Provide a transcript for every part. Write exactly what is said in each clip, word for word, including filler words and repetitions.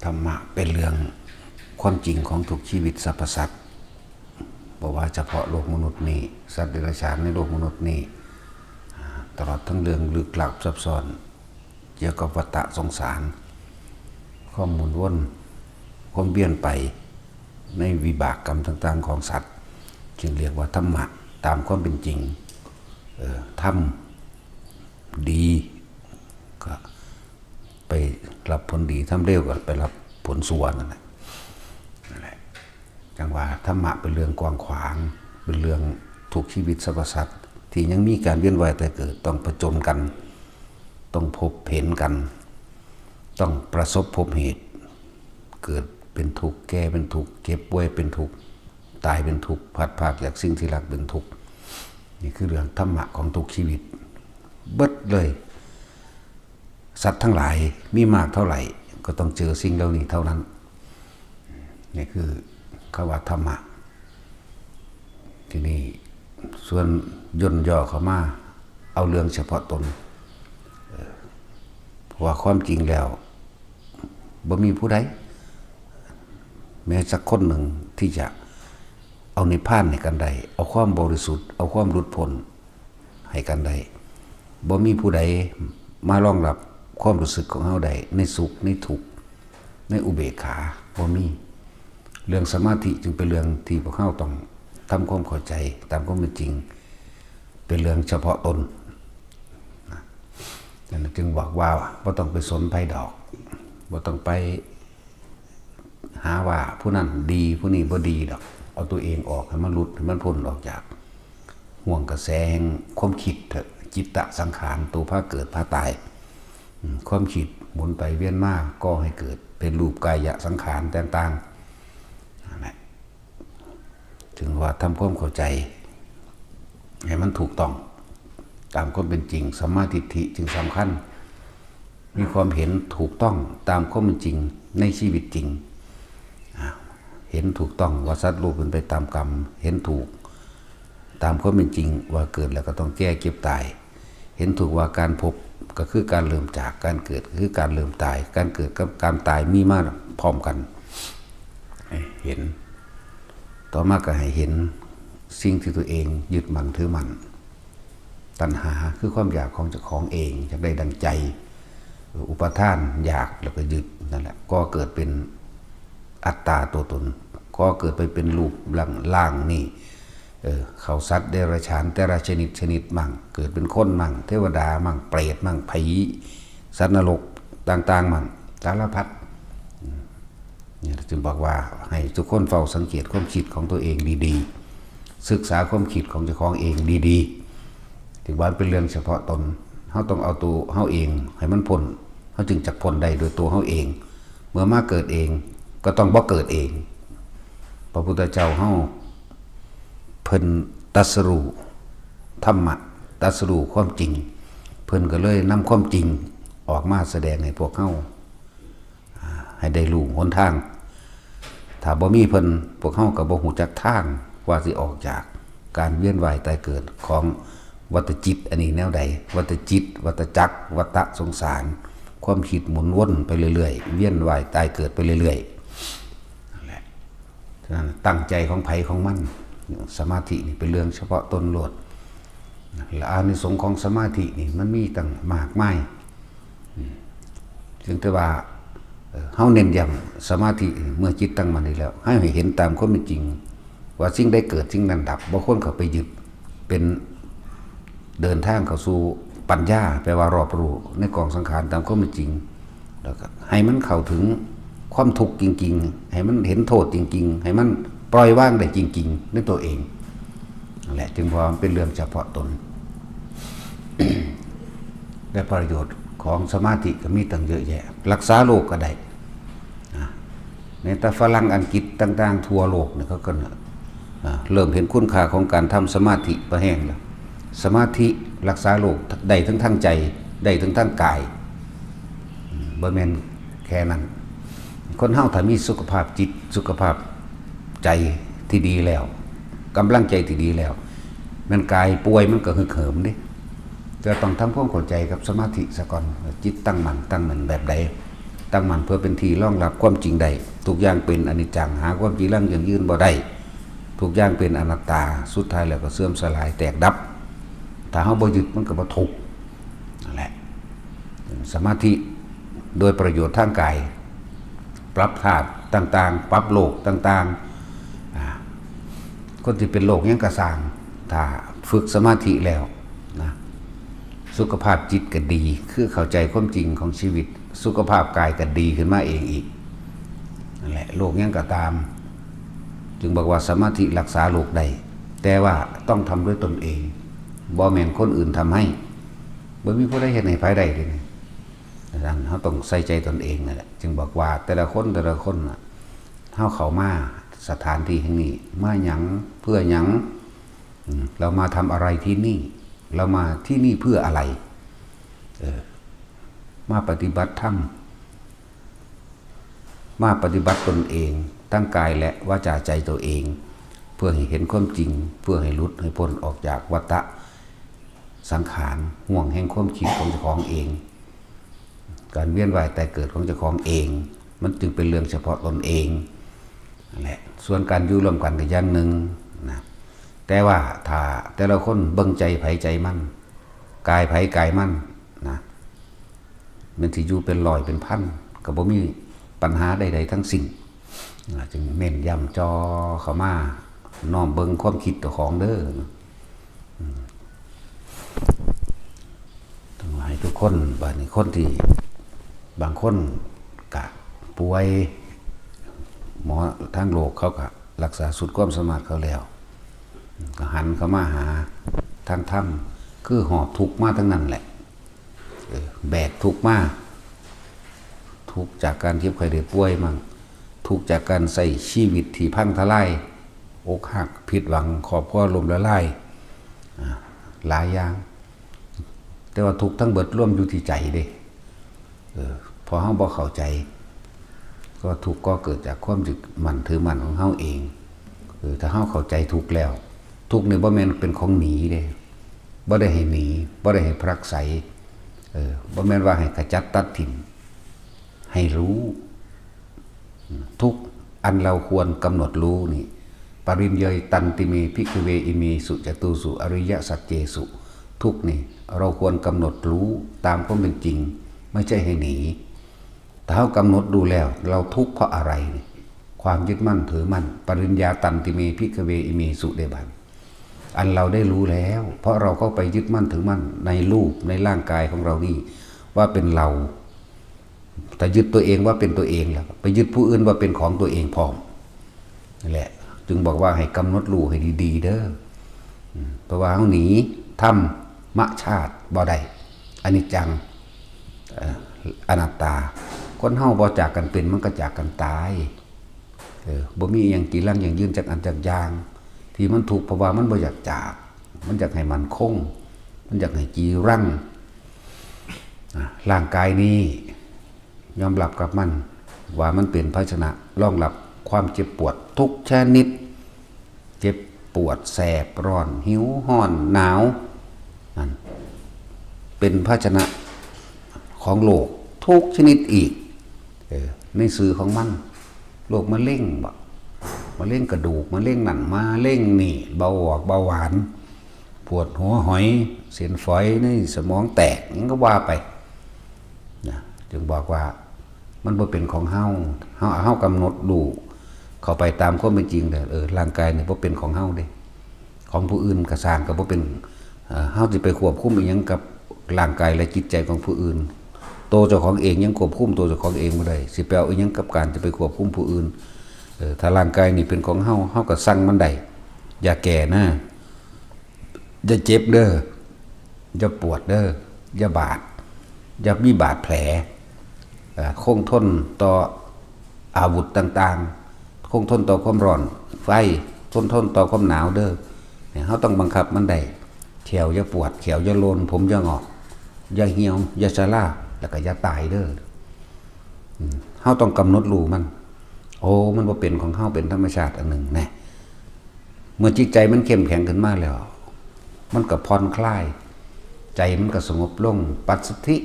ธรรมะเป็นเรื่องความจริงของทุกชีวิตสรรพสัตว์ บ่ว่าเฉพาะโลกมนุษย์นี้ สัตว์เดรัจฉานในโลกมนุษย์นี้ อ่า ตลอดทั้งเรื่องลึกลับซับซ้อน เกี่ยวกับวัฏสงสาร ความหมุนวน ความเวียนไปในวิบากกรรมต่างๆของสัตว์ จึงเรียกว่าธรรมะตามความเป็นจริง เอ่อ ธรรมดี ก็ไปรับผลดี ธรรมเลวก็ไปรับผลชั่วนั่นแหละ นั่นแหละ จั่งว่าธรรมะเป็นเรื่องกว้างขวาง เป็นเรื่องทุกชีวิตสรรพสัตว์ ที่ยังมีการเวียนว่ายตายเกิด ต้องผจญกัน ต้องพบเห็นกัน ต้องประสบพบเหตุ เกิดเป็นทุกข์ แก่เป็นทุกข์ เจ็บป่วยเป็นทุกข์ ตายเป็นทุกข์ พลัดพรากจากสิ่งที่รักเป็นทุกข์ นี่คือเรื่องธรรมะของทุกชีวิต เบิดเลย สัตว์ทั้งหลายมีมากเท่าไหร่ ก็ต้องเจอสิ่งเหล่านี้เท่านั้น นี่คือคำว่าธรรมะ ทีนี้ส่วนย่นย่อเข้ามา เอาเรื่องเฉพาะตน เอ่อ เพราะว่าความจริงแล้ว บ่มีผู้ใด แม้สักคนหนึ่งที่จะเอานิพพานให้กันได้ เอาความบริสุทธิ์ เอาความหลุดพ้นให้กันได้ บ่มีผู้ใดมารองรับความรู้สึกของเฮาได้ ในสุข ในทุกข์ ในอุเบกขา บ่มี เรื่องสมาธิจึงเป็นเรื่องที่พวกเฮาต้องทำความเข้าใจตามความเป็นจริง เป็นเรื่องเฉพาะตน นะ ฉะนั้นจึงบอกว่าบ่ต้องไปสนไผดอก บ่ต้องไปหาว่าผู้นั้นดี ผู้นี้บ่ดีดอก เอาตัวเองออกให้มันหลุด ให้มันพ้นออกจากห่วงกระแสแห่งความคิดเถอะ จิตตสังขาร ตัวพาเกิดพาตาย อืม ความคิดหมุนไปเวียนมา ก่อให้เกิดเป็นรูปกายสังขารต่างๆ นั่นแหละ ถึงว่าทำความเข้าใจให้มันถูกต้องตามความเป็นจริง สัมมาทิฏฐิจึงสำคัญ มีความเห็นถูกต้องตามความเป็นจริงในชีวิตจริง อ่า เห็นถูกต้องว่าสัตว์โลกเป็นไปตามกรรม เห็นถูกตามความเป็นจริงว่าเกิดแล้วก็ต้องแก่เจ็บตาย เห็นถูกว่าการพบก็คือการเริ่มจาก การเกิดก็คือการเริ่มตาย การเกิดกับการตายมีมาพร้อมกัน เห็น ต่อมาก็ให้เห็นสิ่งที่ตัวเองยึดมั่นถือมั่น ตัณหาคือความอยากของเจ้าของเอง อยากได้ดังใจ อุปาทานอยากแล้วก็ยึด นั่นแหละ ก่อเกิดเป็นอัตตาตัวตน ก่อเกิดไปเป็นรูปร่างนี่ เออ เข้าสัตว์เดรัจฉานแต่ละชนิดชนิดมั่ง เกิดเป็นคนมั่ง เทวดามั่ง เปรตมั่ง ผี สัตว์นรกต่างๆมั่ง สารพัด อืม เนี่ยจึงบอกว่าให้ทุกคนเฝ้าสังเกตความคิดของตัวเองดีๆ ศึกษาความคิดของเจ้าของเองดีๆ ถือว่าเป็นเรื่องเฉพาะตน เฮาต้องเอาตัวเฮาเองให้มันพ้น เฮาจึงจักพ้นได้โดยตัวเฮาเอง เมื่อมาเกิดเอง ก็ต้องบ่เกิดเอง พระพุทธเจ้าเฮา เพิ่นตรัสรู้ธรรมะ ตรัสรู้ความจริง เพิ่นก็เลยนำความจริงออกมาแสดงให้พวกเฮา อ่า ให้ได้รู้หนทาง ถ้าบ่มีเพิ่น พวกเฮาก็บ่ฮู้จักทางว่าสิออกจากการเวียนว่ายตายเกิดของวัฏจิตอันนี้แนวใด วัฏจิต วัฏจักร วัฏสงสาร ความคิดหมุนวนไปเรื่อยๆ เวียนว่ายตายเกิดไปเรื่อยๆ นั่นแหละ ฉะนั้นตั้งใจของไผของมัน สมาธินี่เป็นเรื่องเฉพาะตนโลด และอานิสงส์ของสมาธินี่มันมีตั้งมากมาย อืม เพียงแต่ว่า เอ่อ เฮาเน้นย้ำสมาธิเมื่อจิตตั้งมั่นดีแล้ว ให้ ให้เห็นตามความเป็นจริง ว่าสิ่งใดเกิดสิ่งนั้นดับ บ่ควรเข้าไปยึด เป็นเดินทางเข้าสู่ปัญญา แปลว่ารอบรู้ในกองสังขารตามความเป็นจริง แล้วก็ให้มันเข้าถึงความทุกข์จริงๆ ให้มันเห็นโทษจริงๆ ให้มันปล่อยวางได้จริงๆ ในตัวเอง นั่นแหละ จึงว่ามันเป็นเรื่องเฉพาะตน และประโยชน์ของสมาธิก็มีตั้งเยอะแยะ รักษาโรคก็ได้ นะ แม้แต่ฝรั่งอังกฤษต่างๆ ทั่วโลกเนี่ยเขาก็เนี่ย อ่า เริ่มเห็นคุณค่าของการทำสมาธิพอแห้งแล้ว สมาธิรักษาโรคได้ทั้งทางใจ ได้ทั้งทางกาย อืม บ่แม่นแค่นั้น คนเฮาถ้ามีสุขภาพจิต สุขภาพใจที่ดีแล้ว กำลังใจที่ดีแล้ว แม่นกายป่วยมันก็ฮึกเหิมเด้ แต่ต้องทำความเข้าใจกับสมาธิซะก่อน จิตตั้งมั่น ตั้งมั่นแบบใด ตั้งมั่นเพื่อเป็นที่รองรับความจริงได้ ทุกอย่างเป็นอนิจจัง หาความจีรังยั่งยืนบ่ได้ ทุกอย่างเป็นอนัตตา สุดท้ายแล้วก็เสื่อมสลายแตกดับ ถ้าเฮาบ่ยึดมันก็บ่ทุกข์ นั่นแหละ สมาธิโดยประโยชน์ทางกาย ปรับธาตุต่างๆ ปรับโลกต่างๆ อ่า คนที่เป็นโรคหยังก็ซ่าง ถ้าฝึกสมาธิแล้วนะ สุขภาพจิตก็ดี คือเข้าใจความจริงของชีวิต สุขภาพกายก็ดีขึ้นมาเองอีก นั่นแหละ โรคหยังก็ตาม จึงบอกว่าสมาธิรักษาโรคได้ แต่ว่าต้องทำด้วยตนเอง บ่แม่นคนอื่นทำให้ บ่มีผู้ใดเฮ็ดให้ไผได้เลยนะ ดังนั้นเฮาต้องใส่ใจตนเองนั่นแหละ จึงบอกว่าแต่ละคนแต่ละคนน่ะ เฮาเข้ามาสถานที่แห่งนี้ มาหยัง เพื่อหยัง อืม เรามาทำอะไรที่นี่ เรามาที่นี่เพื่ออะไร เออ มาปฏิบัติธรรม มาปฏิบัติตนเอง ทั้งกายและวาจาใจตัวเอง เพื่อให้เห็นความจริง เพื่อให้หลุดให้พ้นออกจากวัฏฏะสังขาร ห่วงแห่งความคิดของเจ้าของเอง การเวียนว่ายตายเกิดของเจ้าของเอง มันจึงเป็นเรื่องเฉพาะตนเอง นั่นแหละ ส่วนการอยู่ร่วมกันก็อย่างหนึ่งนะ แต่ว่าถ้าแต่ละคนเบิ่งใจไผใจมัน กายไผกายมันนะ มันสิอยู่เป็นร้อยเป็นพัน ก็บ่มีปัญหาใดๆทั้งสิ้น อ่า จึงเน้นย้ำจ่อเข้ามา น้อมเบิ่งความคิดเจ้าของเด้อ อืม ต้องให้ทุกคน บาดนี้คนที่ บางคนกะป่วย หมอทางโลกเขากะรักษาสุดความสามารถเขาแล้ว ก็หันเข้ามาหาทางธรรม คือหอบทุกข์มาทั้งนั้นแหละ เออ แบกทุกข์มา ทุกข์จากการเจ็บไข้ได้ป่วยมั่ง ทุกข์จากการใช้ชีวิตที่พังทลาย อกหัก ผิดหวัง ครอบครัวล้มละลาย อ่า หลายอย่าง แต่ว่าทุกข์ทั้งเบิดรวมอยู่ที่ใจเด้ เออ พอเฮาบ่เข้าใจ ก็ทุกข์ก็เกิดจากความยึดมั่นถือมั่นของเฮาเอง เออ ถ้าเฮาเข้าใจทุกข์แล้ว ทุกข์นี่บ่แม่นเป็นของหนีเด้ บ่ได้ให้หนี บ่ได้ให้ผลักไส เออ บ่แม่นว่าให้ขจัดตัดถิ่ม ให้รู้ ทุกข์อันเราควรกำหนดรู้นี่ ปริญเยตันติเม ภิกขเว อิเมสุจตุสุอริยสัจเจสุ ทุกข์นี่เราควรกำหนดรู้ตามความเป็นจริง ไม่ใช่ให้หนี ถ้าเรากำหนดดูแล้ว เราทุกข์เพราะอะไรนี่ ความยึดมั่นถือมั่น ปริญญาตันติเม ภิกขเว อิเมสุ เดบัน อันเราได้รู้แล้ว เพราะเราก็ไปยึดมั่นถือมั่นในรูปในร่างกายของเรานี่ ว่าเป็นเรา ถ้ายึดตัวเองว่าเป็นตัวเองแล้ว ไปยึดผู้อื่นว่าเป็นของตัวเองพร้อม นั่นแหละ จึงบอกว่าให้กำหนดรู้ให้ดีๆเด้อ อืม เพราะว่าเฮาหนีธรรมชาติบ่ได้ อนิจจัง เอ่อ อนัตตา คนเฮาบ่จากกันเป็น มันก็จากกันตาย เออ บ่มีอิหยังจีรังยั่งยืนจักอันจักอย่าง ที่มันทุกข์เพราะว่ามันบ่อยากจาก มันอยากให้มั่นคง มันอยากให้จีรัง อ่ะ ร่างกายนี้ ยอมรับกับมัน ว่ามันเป็นภาชนะรองรับความเจ็บปวดทุกชนิด เจ็บปวด แสบ ร้อน หิว ร้อน หนาว นั่น เป็นภาชนะของโรคทุกชนิดอีก เออ ในชื่อของมัน โรคมะเร็งบ่ มะเร็งกระดูก มะเร็งนั่น มะเร็งนี่ เบาหวาน เบาหวาน ปวดหัวหอย เส้นฝอยในสมองแตก หยังก็ว่าไป นะ จึงบอกว่ามันบ่เป็นของเฮา เฮา เฮากำหนดรู้เข้าไปตามความเป็นจริงเด้อ เออ ร่างกายนี่บ่เป็นของเฮาเด้ ของผู้อื่นก็ซ่างก็บ่เป็น เอ่อ เฮาสิไปควบคุมอิหยังกับร่างกายและจิตใจของผู้อื่น โตเจ้าของเองยังควบคุมโตเจ้าของเองบ่ได้ สิไปเอาอิหยังกับการจะไปควบคุมผู้อื่น เออ ถ้าร่างกายนี่เป็นของเฮา เฮาก็สั่งมันได้ อย่าแก่นะ อย่าเจ็บเด้อ อย่าปวดเด้อ อย่าบาด อย่ามีบาดแผล เอ่อ คงทนต่ออาวุธต่างๆ คงทนต่อความร้อนไฟ ทน ทนต่อความหนาวเด้อ เนี่ย เฮาต้องบังคับมันได้ แข้วอย่าปวด แข้วอย่าโลน ผมอย่างอก อย่าเหี่ยว อย่าชรา แล้วก็อย่าตายเด้อ อืม เฮาต้องกำหนดรู้มัน โอ้ มันบ่เป็นของเฮา เป็นธรรมชาติอันหนึ่งแน่ เมื่อจิตใจมันเข้มแข็งขึ้นมาแล้ว มันก็ผ่อนคลาย ใจมันก็สงบลง ปัสสัทธิ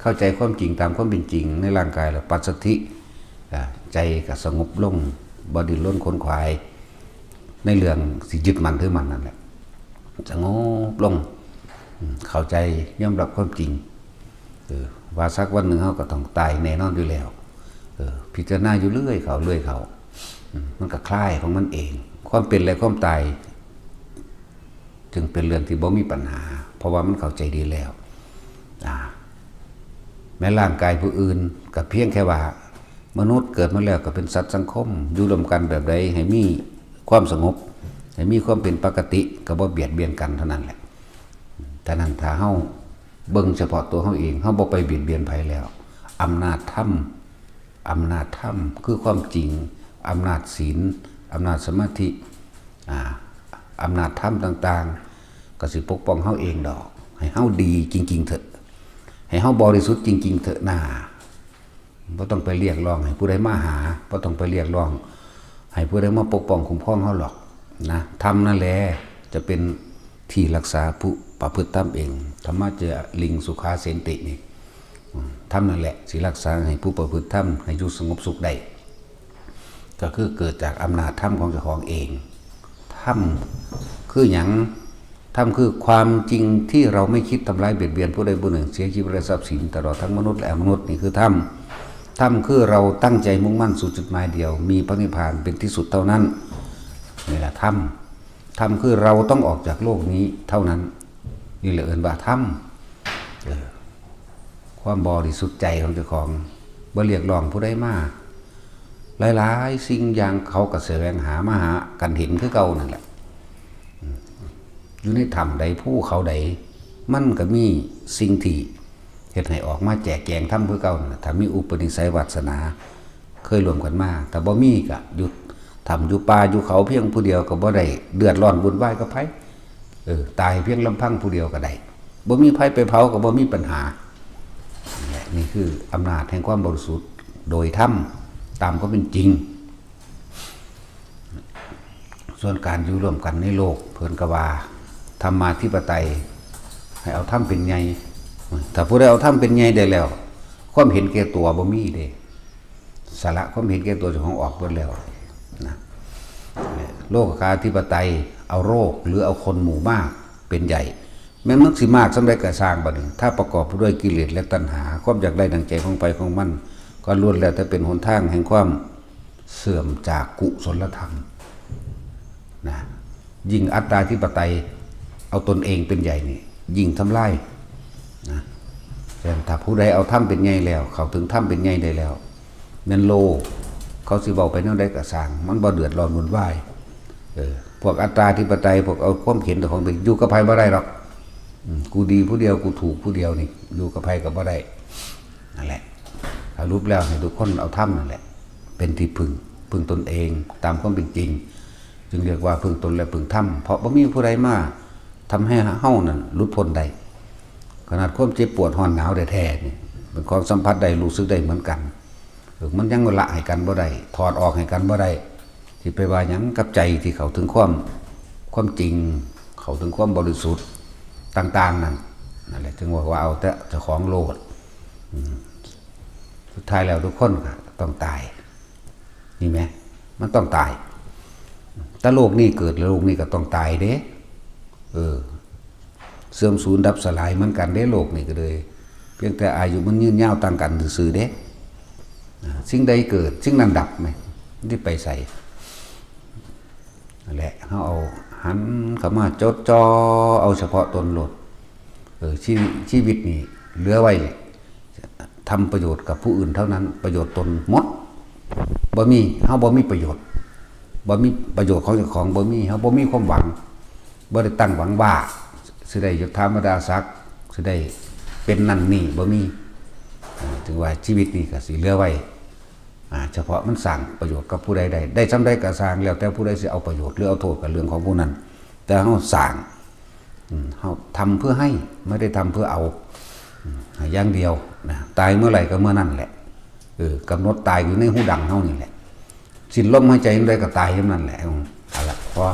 เข้าใจความจริงตามความเป็นจริงในร่างกายแล้วปัสสัทธิ อ่า ใจก็สงบลง บ่ดิ้นรนขนขวาย ในเรื่องสิยึดมั่นถือมั่นนั่นแหละ สงบลง อืม เข้าใจยอมรับความจริง เออ ว่าสักวันหนึ่งเราก็ต้องตายแน่นอนอยู่แล้ว เออ พิจารณาอยู่เรื่อยเข้าเรื่อยเข้า อืม มันก็คลายของมันเอง ความเป็นและความตาย จึงเป็นเรื่องที่บ่มีปัญหา เพราะว่ามันเข้าใจดีแล้ว อ่า แม้ร่างกายผู้อื่นก็เพียงแค่ว่า มนุษย์เกิดมาแล้วก็เป็นสัตว์สังคม อยู่ร่วมกันแบบใดให้มีความสงบ ให้มีความเป็นปกติ ก็บ่เบียดเบียนกันเท่านั้นแหละ ฉะนั้นถ้าเฮาเบิ่งเฉพาะตัวเฮาเอง เฮาบ่ไปเบียดเบียนไผแล้ว อำนาจธรรม อำนาจธรรมคือความจริง อำนาจศีล อำนาจสมาธิ อ่า อำนาจธรรมต่างๆ ก็สิปกป้องเฮาเองดอก ให้เฮาดีจริงๆเถอะ ให้เฮาบริสุทธิ์จริงๆเถอะนา บ่ต้องไปเรียกร้องให้ผู้ใดมาหา บ่ต้องไปเรียกร้องให้ผู้ใดมาปกป้องคุ้มครองเฮาหรอกนะ ธรรมนั่นแหละจะเป็นที่รักษาผู้ประพฤติธรรมเอง ธรรมะจะลิงสุขาเสนตินี่ อืม ธรรมนั่นแหละสิรักษาให้ผู้ประพฤติธรรมให้อยู่สงบสุขได้ ก็คือเกิดจากอำนาจธรรมของเจ้าของเอง ธรรมคือหยัง ธรรมคือความจริงที่เราไม่คิดทำร้ายเบียดเบียนผู้ใดผู้หนึ่ง เสียชีวิตและทรัพย์สิน ตลอดทั้งมนุษย์และอมนุษย์ นี่คือธรรม ธรรมคือเราตั้งใจมุ่งมั่นสู่จุดหมายเดียว มีพระนิพพานเป็นที่สุดเท่านั้น นี่แหละธรรม ธรรมคือเราต้องออกจากโลกนี้เท่านั้น นี่แหละเอิ้นว่าธรรม เออ ความบริสุทธิ์ใจของเจ้าของ บ่เรียกร้องผู้ใดมา หลายๆสิ่งอย่างเขาก็แสวงหามาหากันเห็นคือเก่านั่นแหละ อืม อยู่ในถ้ำใดภูเขาใด มันก็มีสิ่งที่เฮ็ดให้ออกมาแจกแจงธรรมคือเก่านั่นแหละ ถ้ามีอุปนิสัยวาสนา เคยร่วมกันมา ถ้าบ่มีก็อยู่ถ้ำอยู่ป่าอยู่เขาเพียงผู้เดียวก็บ่ได้เดือดร้อนวุ่นวายกับไผ เออ ตายเพียงลำพังผู้เดียวก็ได้ บ่มีไผไปเผาก็บ่มีปัญหา นี่แหละ นี่คืออำนาจแห่งความบริสุทธิ์โดยธรรม ตามความเป็นจริง ส่วนการอยู่ร่วมกันในโลก เพิ่นก็ว่าธรรมาธิปไตย ให้เอาธรรมเป็นใหญ่ ถ้าผู้ใดเอาธรรมเป็นใหญ่ได้แล้ว ความเห็นแก่ตัวบ่มีเด้ สละความเห็นแก่ตัวเจ้าของออกเบิดแล้วนะ โลกาธิปไตย เอาโลกหรือเอาคนหมู่มากเป็นใหญ่ แม้นมันสิมากส่ำใดก็ซ่างบัดนี้ ถ้าประกอบด้วยกิเลสและตัณหา ความอยากได้ดังใจของไผของมัน ก็ล้วนแล้วแต่เป็นหนทางแห่งความเสื่อมจากกุศลธรรมนะ ยิ่งอัตตาธิปไตย เอาตนเองเป็นใหญ่นี่ ยิ่งทำลายนะ ฉะนั้นถ้าผู้ใดเอาธรรมเป็นใหญ่แล้ว เข้าถึงธรรมเป็นใหญ่ได้แล้ว แม่นโลก เขาสิเว้าไปแนวใดก็ซ่าง มันบ่เดือดร้อนวุ่นวาย เออ พวกอัตตาธิปไตย พวกเอาความเห็นตัวของเป็น อยู่กับไผบ่ได้หรอก อืม กูดีผู้เดียว กูถูกผู้เดียวนี่ อยู่กับไผก็บ่ได้ นั่นแหละ สรุปแล้วให้ทุกคนเอาธรรมนั่นแหละ เป็นที่พึ่ง พึ่งตนเอง ตามความเป็นจริง จึงเรียกว่าพึ่งตนและพึ่งธรรม เพราะบ่มีผู้ใดมาทำให้เฮานั่นหลุดพ้นได้ ขนาดความเจ็บปวดร้อนหนาวแท้ๆนี่ เป็นของสัมผัสได้ รู้สึกได้เหมือนกัน เออ มันยังละให้กันบ่ได้ ถอดออกให้กันบ่ได้ สิไปว่าหยังกับใจที่เข้าถึงความ ความจริง เข้าถึงความบริสุทธิ์ต่างๆนั่น นั่นแหละ จึงว่า ว่าเอาแต่เจ้าของโลด อืม สุดท้ายแล้วทุกคนก็ต้องตาย นี่แหม มันต้องตาย แต่โลกนี้เกิดแล้วโลกนี้ก็ต้องตายเด้ เออ เสื่อมสูญดับสลายเหมือนกันเด้ โลกนี้ก็เลย เพียงแต่อายุมันยืนยาวต่างกันซื่อๆเด้ อ่า สิ่งใดเกิด สิ่งนั้นดับแหม มันสิไปไส นั่นแหละ เฮาเอาหันเข้ามาจดจ่อเอาเฉพาะตนโลด เออ ชีวิต ชีวิตนี่เหลือไว้ทำประโยชน์กับผู้อื่นเท่านั้น ประโยชน์ตนหมด บ่มี เฮาบ่มีประโยชน์ บ่มีประโยชน์ของเจ้าของ บ่มี เฮาบ่มีความหวัง บ่ได้ตั้งหวังว่าสิได้ยศถาบรรดาศักดิ์ สิได้เป็นนั่นนี่ บ่มี อ่า ถึงว่าชีวิตนี่ก็สิเหลือไว้ อ่า เฉพาะมันสร้างประโยชน์กับผู้ใดได้ ได้ส่ำใดก็ซ่าง แล้วแต่ผู้ใดสิเอาประโยชน์หรือเอาโทษ ก็เรื่องของผู้นั้น แต่เฮาสร้าง อืม เฮาทำเพื่อให้ ไม่ได้ทำเพื่อเอา อืม อย่างเดียวนะ ตายเมื่อไหร่ก็เมื่อนั้นแหละ เออ กำหนดตายอยู่ในหูดังเฮานี่แหละ สิ้นลมหายใจเมื่อใดก็ตายเมื่อนั้นแหละ อืม เอาละ พอ